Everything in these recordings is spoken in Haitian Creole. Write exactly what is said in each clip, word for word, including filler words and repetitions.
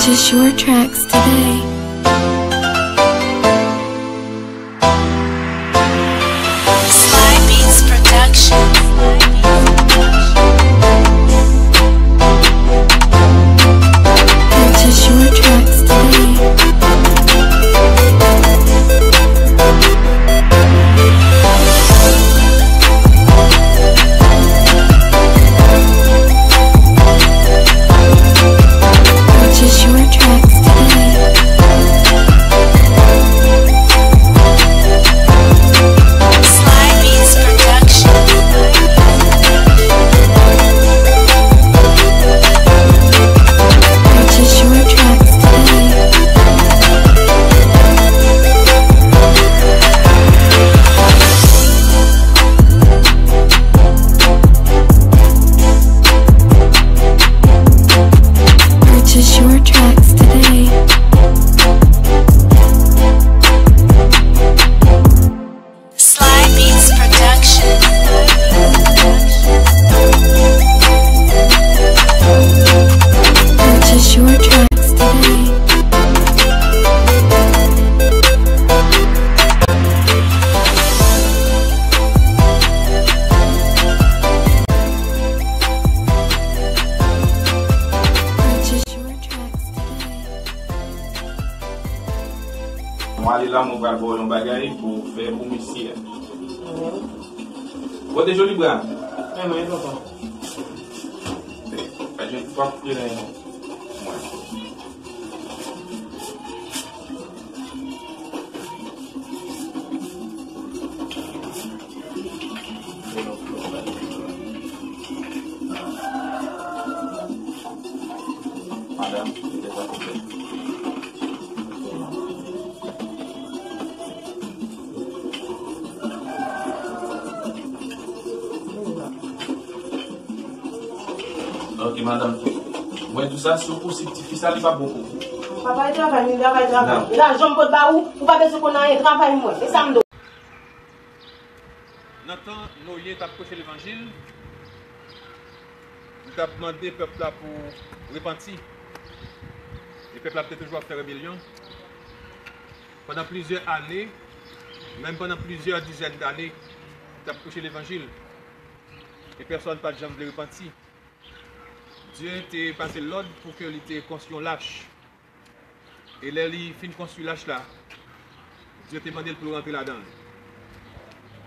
Purchase your tracks today. Sly Beats Production. Purchase your tracks today. Purchase your tracks today. Sly Beats Production. Purchase your tracks today. Purchase your tracks today. Sly Beats Production. Purchase your tracks today. Purchase your tracks today. Mwen ale la, mwen pral ba w yon bagay pou w fè pou mesye a. Pote joli bra. Renmen, tonton. Pa gen, pa koute nan men mwen. Madanm, deja konplè. Ok, madanm. Mwen di w sa, si w posib, tifi sa, li pa bon pou ou. Papa, e travay, li travay, travay. Nan. E lajan m pot ba ou, ou pa bezwen konn anyen, travay mwen. E sa m do. Nan tan Noye t ap preche levanjil, li t ap mande pèp la pou repanti. E pèp la te toujou ap fè rebelyon. Pandan plizyè ane, menm pandan plizyè dizèn dane, li t ap preche levanjil. E pèsonn pa t janm vle repanti. Dye te pase lòd pou ke li te konstwi yon lach. E lè li fin konstwi lach la, Dye te mande l pou l rantre ladan l.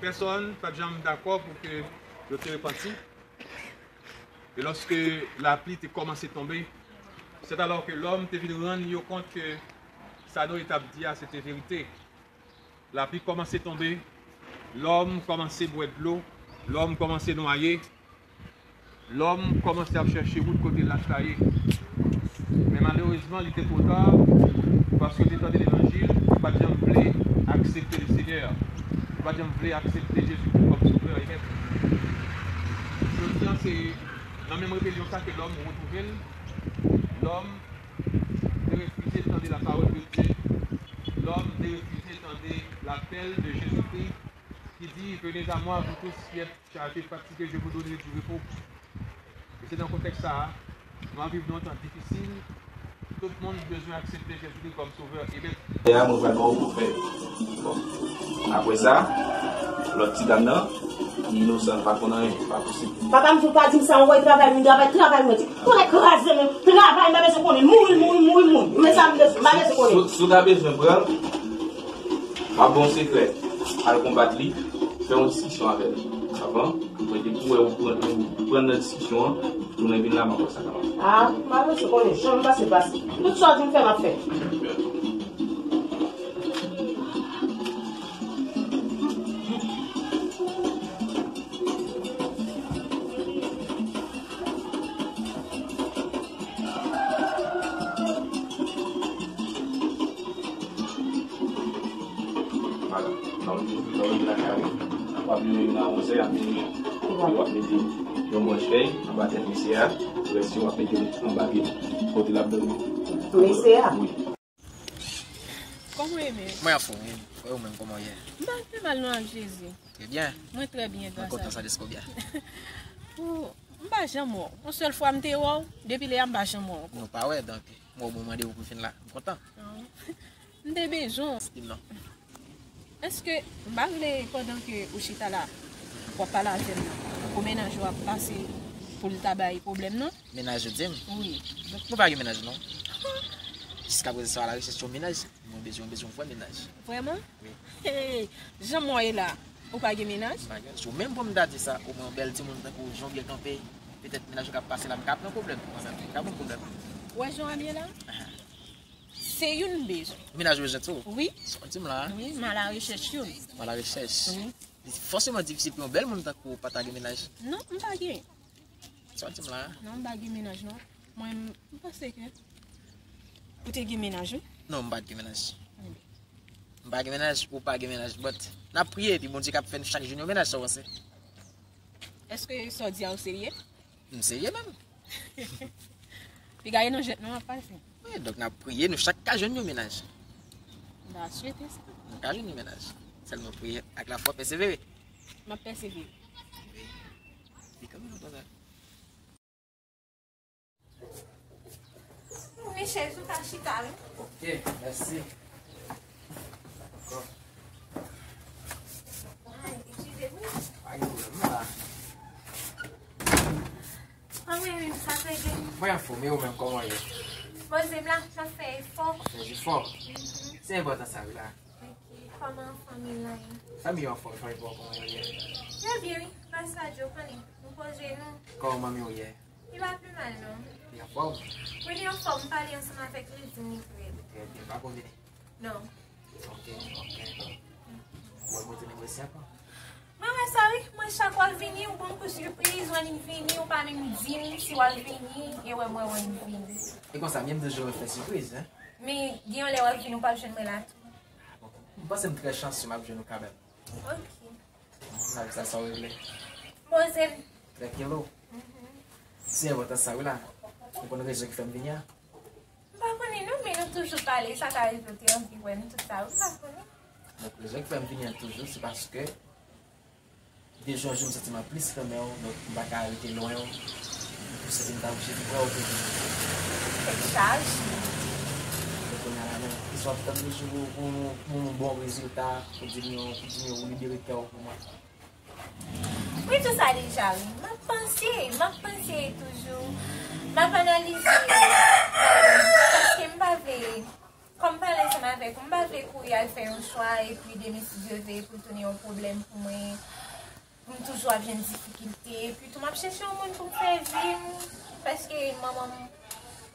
Pèsonn pa t janm dakò pou ke yo te repanti. E lòske lapli te kòmanse tonbe, sèt alò ke lòm te vin rann yo kont ke sa Noye t ap di a se te verite. Lapli kòmanse tonbe, lòm kòmanse bwè dlo, lòm kòmanse nwaye, lòm kòmanse ap chèche wout kote lach la ye. Men malerezman, li te twò ta, paske yo te tande levanjil, yo pa t janm vle aksepte le Senyè, yo pa t janm vle aksepte Jezikri kòm Sovè e Mèt. Jodi a, se nan menm rebelyon sa ke lòm retwouve l, lòm derefize tande la parole de Dieu, lòm derefize tande lapèl de Jezikri ki di, Venez à moi, vous tous qui êtes chargés, fatigués, je vous donnerai du repos. E se nan kontèks sa a, nou ap viv nan yon tan difisil, tout moun bezwen aksepte Jezikri kòm Sovè e Mèt. E a, mwen pral ba w pou fè. Bon. Apre sa, lòt ti dam nan, li inosan, li pa konn anyen, li pa posib. Papa m tou pa di m sa, mwen travay, mwen travay, travay, mwen di, konnen kraze men, travay, m pa bezwen konnen, mouri, mouri, mouri, mouri. Men sa m bezwen, m pa bezwen konnen. Si, si w ta bezwen pran l, m ap ba w yon sekrè. Al konbat li, fè yon diskisyon avè l. Avan, mwen te pou wè ou pran, ou pran nan diskisyon an, tounen vin la, m ap wè sa k ap pase. Ah, m pa bezwen konnen, jan m pase, pase. Tout sa w di m fè, m ap fè. Vwala. Lè w vin lakay ou, w ap vin nan wozè, ap vin, w ap mete yon branch fèy anba tèt mesye a, rès yo w ap mete anba pye l, kote l ap dòmi. Mesye a? Wi. Kòman w ye menm? Mwen anfòm, wi. E ou menm, kòman w ye? M pa pi mal non ak Jezi. Trè byen. Mwen trè byen, gras a Dye. Mwen kontan sa, Descobia. Ou, m pa janm wè w. Yon sèl fwa m te wè w, depi lè a m pa janm wè w ankò. Nou pa wè, donk. Mwen, bon, mande w pou fin la. M kontan. M te bezwen w. Di m non. Èske, m pa vle pandan ke ou chita la, w ap pale avè m nan, pou mennaj ou ap pase pou l ta bay pwoblèm non? Mennaj ou di m? Wi. Mwen pa gen mennaj non. Jiskaprezan se a la rechèch yon mennaj. Mwen bezwen, mwen bezwen yon vrè mennaj. Vrèman? Wi. Hey, jan m wè w ye la, ou pa gen mennaj? M pa gen. Si w menm pou m ta di sa, omwen yon bèl timoun tankou w, jan w byen kanpe, petèt mennaj ou ka pase la, m ka pran pwoblèm. Mwen menm, m ka pran pwoblèm. Ou wè jan w abye la? Se youn m bezwen. Mennaj ou bezwen tou? Wi. Sa w di m la? Wi, m a la rechèch youn. M a la rechèch. Wi. Li fòseman difisil pou yon bèl moun tankou w pa ta gen mennaj. Non, m pa gen. Sa w di m la? Non, m pa gen mennaj non. Mwen, m, m panse ke ou te gen mennaj wi. Non, m pa t gen mennaj. Ebyen. M pa gen mennaj, ou pa gen mennaj. But, n ap priye, epi Bondye k ap fè n chak jou n yon mennaj, sa w panse? Èske sa w di a ou serye? M serye menm. Piga e nan jwèt nou ap pase. Wi, donk n ap priye, nou chak ka jwenn yon mennaj. M ta swete sa. Nou ka jwenn yon mennaj. Sèlman priye ak lafwa, pèsevere. M ap pèsevere. Wi. Li kanmenm konsa. Wi, chèz ou ka chita, wi. Ok, mèsi. Dakò. Ay, eskize m wi. Pa gen pwoblèm, m la. Kòman w ye, sa fè gen? Mwen anfòm, e ou menm, kòman w ye? Poze m la, m ap fè efò. W ap fè efò? Mhm. Se enpòtan sa, wi la. Ok, kòman fanmi lan ye? Fanmi yo anfòm, fanmi pa w kòman yo ye? Yo byen, wi. Gras a Dye, ou konnen. Nou poze nou. Kòman manmi w ye? Li pa pi mal, non. Li anfòm? Wi, li anfòm. M pale ansanm avèk li, li di m li prè. Trè byen, pa ko vini? Non. Ok, ok. Ou wè mwen te negosye ankò? Mwen wè sa, wi. Mwen, chak w ap vini, ou ban m kou sipriz, w annik vini, ou pa menm di m si w ap vini, e wè mwen, w annik vini. E konsa, m toujou fè sipriz, en? Men, gen yon lè w ap vini, ou p ap jwenn mwen la tou. Bon, m panse m trè chansye, m ap jwenn ou kanmenm. Ok. Sa, sa, sa w regle? Poze m. Trankilo. Mhm. Se enpòtan sa, wi la. Ou konn rezon ki fè m vini a? M pa konnen non, men nou toujou pale, sa ka rive w te anvi wè m, tout sa, wi, m pa konnen. Donk, rezon ki fè m vini an toujou, se paske de jou an jou, m santi m ap plis renmen w, donk m pa ka rete lwen w. M tou santi m ta oblije vin wè w toujou. Tèt chaje. Donk, kounye a la menm, kisa w ap tann toujou pou, pou, pou yon bon rezilta, pou di m yo, pou di m yo ou libere kè w pou mwen? Wi, tou sa deja, wi. M ap panse, m ap panse toujou. M ap analize. Paske m pa vle, kòm m pale ansanm avèk ou, m pa vle kouri al fè yon chwa epi demen, si Dye vle, pou l tounen yon pwoblèm pou mwen. Pou m toujou ap jwenn difikilte. Epi tou, m ap chèche yon moun pou m fè vi m. Paske manman m,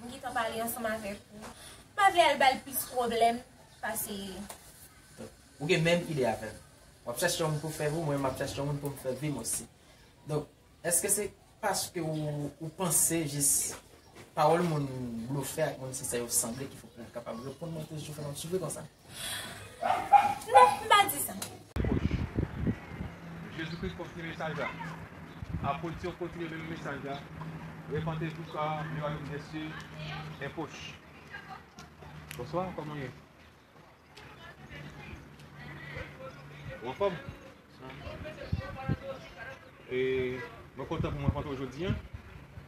m gentan pale ansanm avèk ou. M pa vle al ba l plis pwoblèm pase. Ou gen menm ide avè m. W ap chèche yon moun pou fè vi w, mwen, m ap chèche yon moun pou m fè vi m osi. Donk, èske se paske ou, ou panse jis pawòl moun blofè ak moun sensè yo sanble ki fè w kapab reponn mwen toujou, fè m ap soufri konsa? Non, m pa di sa. Jezikri konfime mesaj la. Apot yo kontinye menm mesaj la. Repentez-vous car le royaume des cieux est proche. Bonswa, kòman w ye? Ou anfòm? E mwen kontan pou mwen rankontre w jodi a.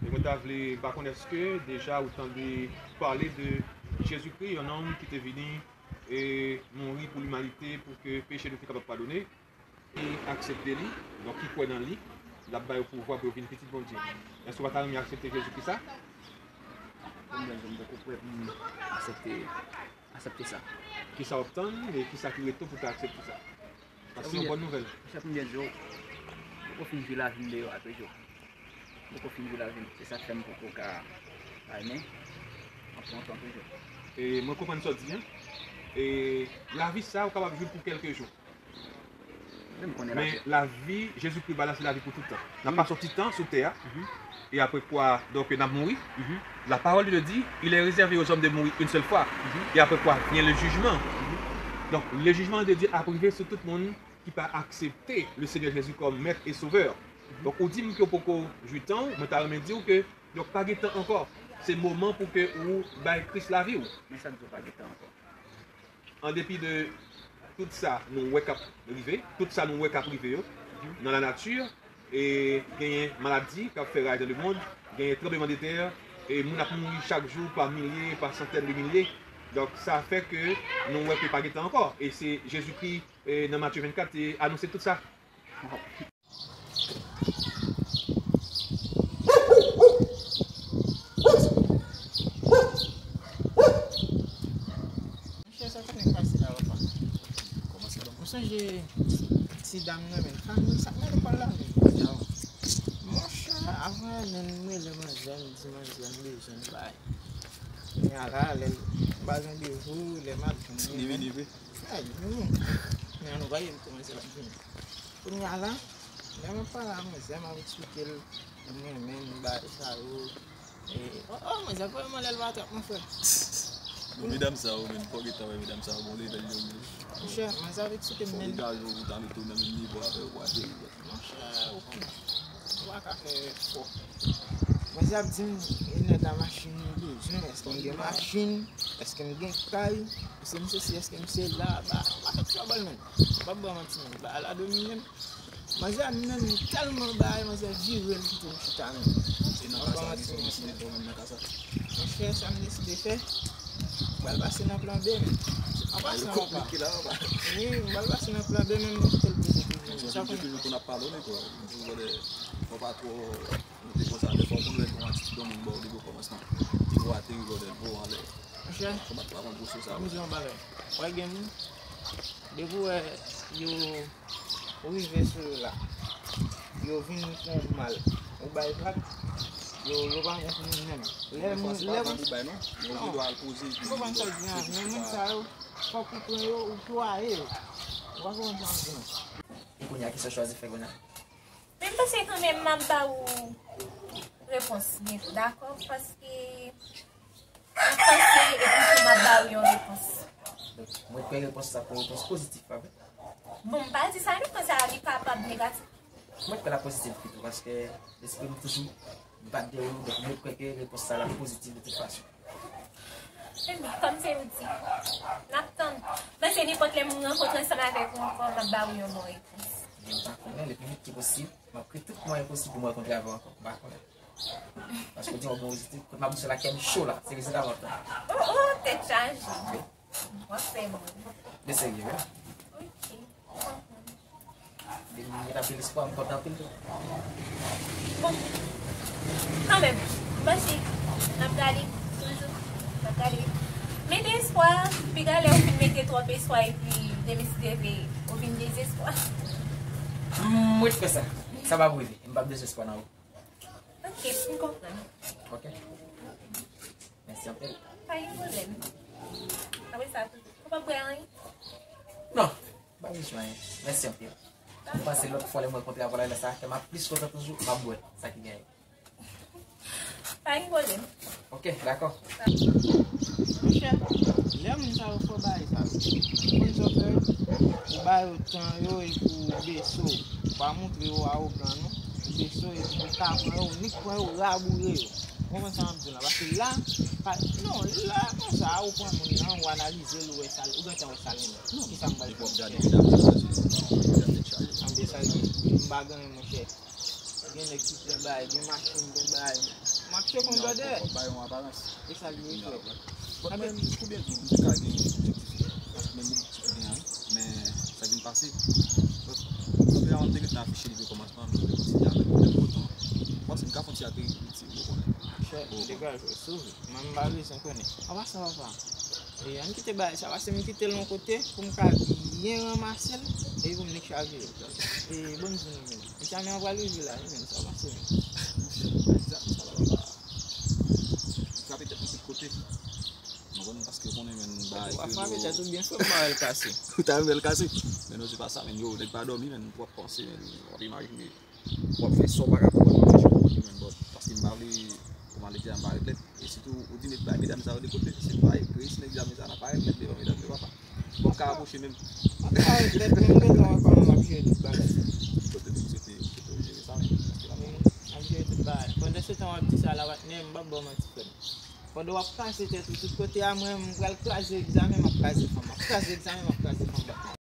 E mwen ta vle, m pa konn èske deja ou tande pale de Jezikri, yon nonm ki te vini e mouri pou limanite, pou ke peche nou te kapab padone, e aksepte li, donk ki kwè nan li, l ap ba yo pouvwa pou yo vin pitit Bondye. Èske w pa ta renmen aksepte Jezikri sa? Mwen menm, m poko prè pou m aksepte, aksepte sa. Kisa w ap tann e kisa ki ret ou pou w ta aksepte sa? Paske se yon bòn nouvèl. Chèf, m byen di w, m poko fin jwi lavi m deyò a toujou. M poko fin jwi lavi m. Se sa k fè m poko ka bay men. M ap pran tan toujou. E mwen konprann sa w di a. E lavi sa a, ou kapab jwi l pou kèlke jou. Men lavi Jezikri ba la, se lavi pou tout tan. N ap pase yon ti tan sou tè a. E apre kwa, donk, n ap mouri. La parole de Dieu dit, il est réservé aux hommes de mourir une seule fois. E apre kwa, vient le jugement. Donk, le jugement de Dieu ap rive sou tout moun ki pa aksepte le Seigneur Jésus comme maître et sauveur. Donk, ou di m ke w poko jwi tan w, mwen ta renmen di w ke, donk, pa gen tan ankò. Se moman pou ke ou bay Kris lavi w. Men sa k di w pa gen tan ankò? An depi de tout sa nou wè k ap rive, tout sa nou wè k ap rive yo nan lanati, e genyen maladi k ap fè raj nan lemonn, genyen tranblemanndetè, E moun ap mouri chak jou pa milye, pa santèn de milye. Donk, sa fè ke nou wè ke pa gen tan ankò. E se Jezikri, e, nan Matye vennkat, te anonse tout sa. Monchè, sa konnen k pase la, papa. Kòman se bon? M sonje ti, ti dam nan, men fanmi, sa k mande pale la, men. Monchè, avan, men m rele manzè, m di manzè, m bezwen bay. Kounye a la, lè m ba l randevou, lè m ap jwenn li, men. Li vini vre. Ay, hmm. Men an nou pa ye, m kòmanse l ap vini. Kounye a la, lè m ap pale a manzè, m ap eksplike l, m renmen l, bagay sa yo. E, oh, oh, manzè vrèman lè l pa trap, mon frè. Bon, medam sa yo, menm, fò w gentan wè medam sa yo, bon level yo ye. Monchè, manzè ap eksplike m, fò w men. Fò w gentan jwe, ou ta mete w nan menm nivo avè yo pou ateri. Monchè, ou konnen. Ou pa ka fè fò. Manzè ap di m, e nèg la machin li bezwen, èske m gen machin, èske m gen kay, èske m sesi, èske m sela, ba, ou pa fè ti babòl, menm. M p ap ba w manti, menm. Ba, la domine m. Manzè a menm tèlman bay, manzè vire l kite m chita menm. E nan ka sa, ki fè w deside fè w menm nan ka sa? Monchè, sa m deside fè, m pral pase nan plan B menm. An pasan, papa. Wi, m pral pase nan plan B menm, m kite l poze toujou. Sa konnen toujou pou n ap padone, kwa. M toujou wè lè, fò pa twò, nou te konsa, lè fò w konn wè yon atitid yon moun ba w depi okòmansman. Ti vo ateri, gòdèl vo anlè. Monchè, fò pa twò pran gwo sou sa, m di yon bagay. Wè gen moun, depi w wè yo Ou rive sou yo la. Yo vin fè w mal. Ou bay vag. Yo, yo pa bon pou moun menm. Lè moun, lè moun. Ou bay non. Yo gen dwa al poze epi. Ou konprann sa k di an? Men moun sa yo, fòk ou pran yo, ou plwaye yo. Ou pa konprann sa m di an? E kounye a, kisa w chwazi fè kounye a? Men m panse kanmenm m ap ba ou repons byento, dakò? Paske M ap panse epi tou m ap ba ou yon repons. Donk, mwen kwè repons sa pou repons pozitif, pa vre? Bon, m pa di sa non, paske li kapab negatif. Mwen kwè l ap pozitif pito, paske lespri m toujou bat de ou, donk mwen kwè ke repons sa l ap pozitif de tout fason. Ebyen, kòm se ou di, n ap tann. Paske nenpòt lè m rankontre ansanm avèk ou ankò, m ap ba ou yon bon repons. Mwen pa konnen, le pli vit ki posib, m ap kreye tout mwayen posib pou m rankontre avè w ankò. M pa konnen. Paske w di yon bon rezite, kote m ap di sou la kè m cho la, se rezite avan tan. Oh, oh, tèt chaje. Wi. W ap fè mwen. Men serye, wi. Ok. Depi m gen anpil espwa, m kontan anpil tou. Bon. Kanmenm, m panse n ap gade toujou. N ap gade. Mete espwa, piga lè ou fin mete twòp espwa epi demen si Dye vle, ou vin dezespwa. M ret fè sa. Sa p ap rive. M p ap dezespwa nan ou. Ok, m konprann. Ok. Mèsi anpil. Pa gen pwoblèm. Apre sa tou, ou p ap bwè anyen? Non, pa bezwen anyen. Mèsi anpil. M panse lòt fwa lè m rankontre avè w la, lè sa, kè m ap plis kontan toujou, m ap bwè sa ki genyen. Pa gen pwoblèm. Ok, dakò. Monchè, lè moun sa yo fè w bagay sa yo, ou konn sa w fè yo? Ou ba yo tan yo epi ou bese w. Ou pa montre yo awogan non. Ou bese w epi ou ka pran yo, ou nik pran yo, ou raboure yo. Ou konprann sa m ap di w la? Paske la, pa, non, la, konsa, ou pran moun nan, ou analize l, ou wè sa l, ou gentan wè sa l renmen. Kisa m pral fè? Epi w ap gade medam sa yo, medam tèt chaje. Anben sa l ye, m pa gen anyen, monchè. Gen nèg ki pran bagay, gen machin, gen bagay. M ap cheke yon gade. Fò bay yon aparans. E sa l ye, frè. Bon, men, koubyen jou m te ka gen objektif yo? Paske menm objektif m te gen an, men sa vin pase. Donk, kote a m te gentan afiche depi okòmansman, m te kontinye avè l menm otan. M panse m ka fè yon ti ateri pou ti, ou konnen. Chè, degaje w, sove. Mwen, m pa bezwen konnen. An pasan, papa. E, ann kite bagay sa, paske m kite l yon kote pou m ka byen ranmase l, epi pou m nik chaje l. E, bonn jounen, men. Egzamen an pral rive la, wi, men, sa pase, men. Egzamen sa la, papa. Frape tèt mwen tout kote. Ou konprann, paske ou konnen, men, bagay ke yo. Ou frape tèt ou byen fò, m pa wè l kase. Ou ta renmen l kase? Men non, se pa sa, men, yo, nèg pa dòmi, men, w ap panse, men, w ap imajine. W ap fè sa w pa ka konprann, w ap chèche konprann li menm, but, paske m pa vle, kòman li di a, m pa ret lèd. E sitou, ou di met bay medam sa yo de kote, se pa egziste egzamen sa, n ap parèt lèd devan medam yo, papa. Bon, m ka apwoche menm. M ap parèt lèd, men m gentan wè kòman m ap jere tout bagay. Kote m swete, m swete w jere sa menm, paske la, m ap jere tout bagay. Pandan se tan w ap di sa la, patnè, m p ap ba w manti, frè m. Pandan w ap kase tèt ou tout kote a, mwen, m pral kraze egzamen, m ap kraze fanm, m ap kraze egzamen, m ap kraze fanm, patnè.